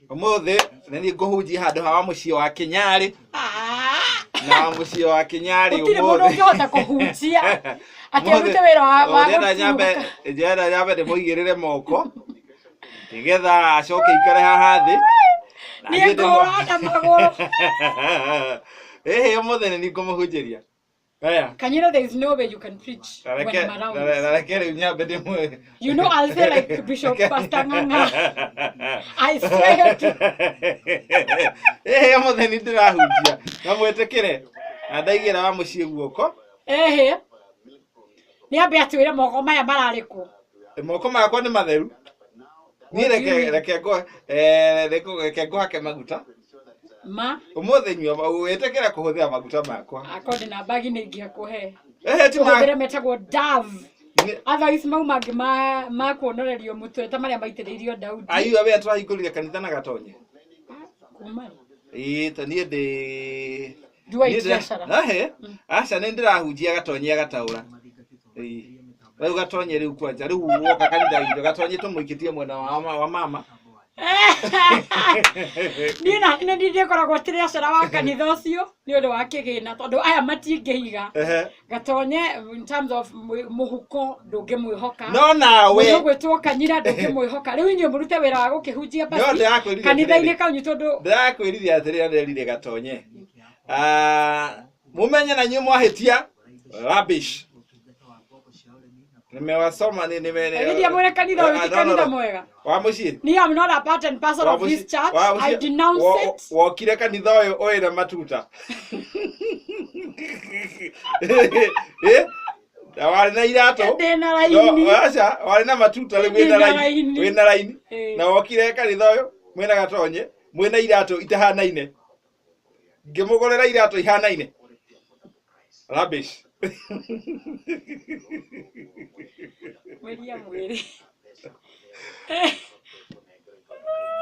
Ũmũthĩ nĩ niĩ ngũhunjia handũ ha wa mũciĩ wa Kĩnyarĩ. Na wa mũciĩ wa Kĩnyarĩ. Gũtirĩ mũndũ ũngĩhota kũhunjia atĩ arute wĩra wa Ndĩrenda nyambe gũtuũka. ndĩrenda nyambe ndĩmũigĩrĩre moko nĩgetha acoke aikare haha thĩ. Na Niĩ niĩ ngũra na magũrũ. Ĩhĩ, ũmũthĩ nĩ niĩ ngũmũhunjĩria. Aya. Kanyiro, there is no way you can preach Na when reke I'm around. na reke rĩu nyambe ndĩmwĩ You know, I'll say like Bishop Pastor Ng'ang'a. I swear to Ĩhĩ, ũmũthĩ nĩ ndĩrahunjia na mwĩtĩkĩre na ndaigĩra wa mũciĩ guoko. Ehe. Nĩ ambe atwĩre moko maya mararĩ kũ. Moko makwa nĩ matheru niĩ. What do you Reke mean? reke ngo eh, reke reke ngũhake maguta. Ma Ũmũthĩ nyua wĩtĩkĩre kũhũthĩra maguta makwa. Akorwo ndĩna mbagi nĩ ingĩakũhe. Ehe, ti ma Tũhũthĩre metagwo Dove. Otherwise mau mangĩ ma kuonorerio mũtwe ta marĩa maitĩrĩirio Daudi. Ayua we twahingũrire kanitha na Gatonye. Kuma rĩ? Ĩĩ, ta niĩ ndĩ Do I niĩ treasurer? Ahe, aca, nĩ ndĩrahunjia Gatonye agataũra. Ĩĩ. Rĩu Gatonye, rĩu kwanja rĩu woka kanitha witũ, Gatonye tũmũikĩtie mwena wa mama. Niĩ na nĩ ndĩkoragwo treasurer wa kanitha ũcio nĩ ũndũ wa kĩgĩna, tondũ aya matingĩiga. Gatonye in terms of mũhuko ndũngĩmwĩhoka. No nawe Mũndũ ũgwĩtwo Kanyira ndũngĩmwĩhoka. Rĩu inyuĩ mũrute wĩra wa gũkĩhunjia No basi ndĩrakwĩrire kanitha-inĩ atĩrĩrĩ. kanyu tondũ Ndĩrakwĩrire atĩrĩrĩ, nderire Gatonye. Ah, mumenye na inyuĩ mwahĩtia rubbish. Nimewasoma ni nime Githia mwene kanitha ũyũ ti Ah, no, no, kanitha no. mwega. Wa mũciĩ. Niĩ am not a part and parcel Wa of this mũciĩ- church. wa mũciĩ- I denounce it. Wokire kanitha ũyũ ũyũ na matuta. Eh? Na warĩ na iratũ. Ndĩna raini. No, aca, warĩ na matuta, rĩu wĩna Ndĩna raini. raini. Wĩna raini. Eh. Na wokire kanitha ũyũ mwĩna Gatonye, mwĩna iratũ itahanaine. Ngĩmũgũrĩra iratũ ihanaine. Rubbish. Mweria mwĩrĩ.